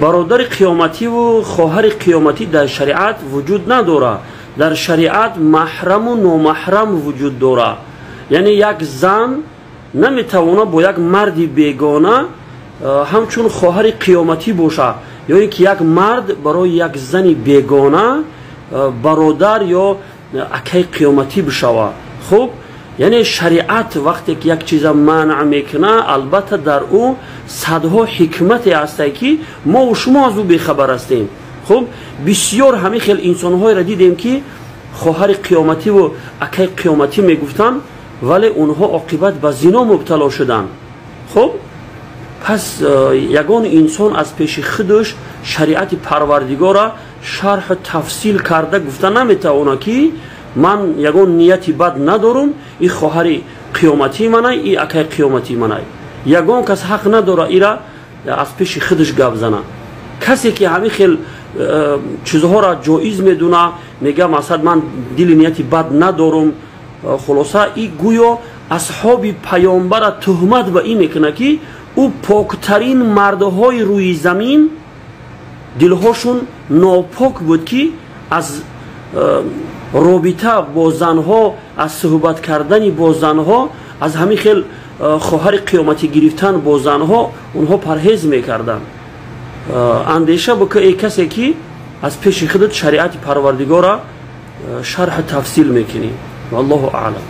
Бародари қиёмативу хоҳари қиёматӣ дар шариат вуҷуд надорад. Дар шариат маҳраму номаҳрам вуҷуд дорад. Яъне як зан наметавонад бо як марди бегона ҳамчун хоҳари қиёматӣ бошад, ё ин ки як мард барои як зани бегона бародар ё акаи қиёматӣ бишавад. Хуб, яъне шариат вақте ки як чиза манъ мекунад, албатта дар ӯ садҳо ҳикмате ҳастае, ки мову шумо аз ӯ бехабар ҳастем. Хуб, бисёр ҳамин хел инсонҳоеро дидем, ки хоҳари қиёмативу акаи қиёматӣ мегуфтанд, вале онҳо оқибат ба зино мубтало шуданд. Хуб, пас ягон инсон аз пеши худаш шариати Парвардигора шарҳу тафсил карда гуфта наметавонад, ки ман ягон нияти бад надорум, и хоҳари қиёматии манай, и акаи қиёматии манай. Ягон кас ҳақ надора ира аз пеши худаш гап зана. Касе ки ҳамин хел чизҳоро ҷоиз медуна, мега, масалан, ман дили нияти бад надорум, хулоса, и гӯё асҳоби паёмбара туҳмат ба ин мекунад, ки ӯ поктарин мардҳои рӯи замин дилҳошун нопок буд, ки аз робита бо занҳо, аз суҳбат кардани бо занҳо, аз ҳамин хел хоҳари қиёматӣ гирифтан бо занҳо онҳо парҳез мекарданд. Андеша бука, эй касе ки аз пеши худат шариати Парвардигора шарҳу тафсил мекунӣ. Валлоҳу аълам.